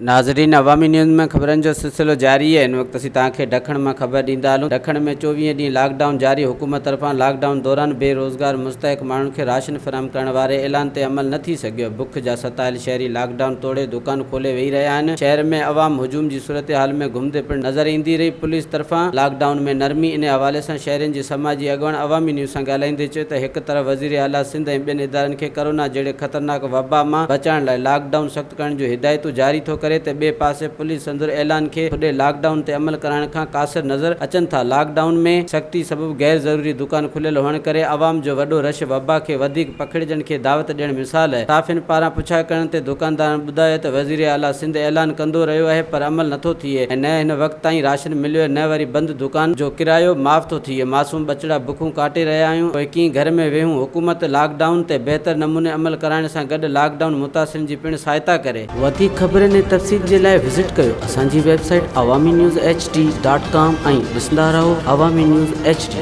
ناظرين عوامي نيوز ۾ خبرن جو سلسلو جاري آهي هن وقت اسين توهان کي ڊکڻ مان خبر ڏيندا هلون ڊکڻ ۾ 24 ڏينهن لاڪ ڊائون جاري حڪومت طرفان لاڪ ڊائون دوران بي روزگار مستحق ماڻهن کي راشن فراهم ڪرڻ واري اعلان تي عمل نه ٿي سگهيو بک جا ستايل شهري لاڪ ڊائون توڙي دڪان کولي ويهي رهيا آهن شهر ۾ عوام هجوم جي صورتحال ۾ گهمندي پڻ نظر ايندي رهي پوليس طرفان لاڪ ڊائون ۾ نرمي ان حوالي سان شهرين جي سماجي اڳواڻ عوامي نيوز سان ڳالهائيندي چيو ته هڪ طرف وزير اعليٰ سنڌ ۽ ٻين ادارن کي ڪرونا جهڙي خطرناڪ وبا مان بچائڻ لاء لاڪ ڊائون سخت ڪرڻ جون هدايتون جاري ٿو ڪري ته ٻئي پاسي پوليس اندر اعلان کي ٿڏي لاڪ ڊائون تي عمل ڪرائڻ کان قاصر نظر اچن ٿا لاڪ ڊائون ۾ سختي سبب غير ضروري دڪان کليل هئڻ ڪري عوام جو وڏو رش وبا کي وڌيڪ پکڙجڻ کي دعوت ڏيڻ مثال صحافين پاران پڇا ڪرڻ تي دڪاندارن ٻڌايو ته وزير اعليٰ سنڌ اعلان ڪندو رهيو آهي پر عمل نٿو ٿئي ۽ نه هن وقت تائين راشن مليو نه وري بند دڪان جو ڪرايو معاف ٿو ٿئي معصوم ٻچڙا بکون ڪاٽي رهيا آهيون پوء ڪيئن گهر ۾ ويهون حڪومت لاڪ ڊائون تي بهتر نموني عمل ڪرائڻ سان گڏ لاڪ ڊائون متاثرين جي پڻ سهائتا ڪري. وڌيڪ خبرن ۽ تفصيل جي لاء وزٽ ڪيو اسان جي website Awami news H D dot com ۽ ڏسندا رهو عوامي نيوز ايڇ ڊي.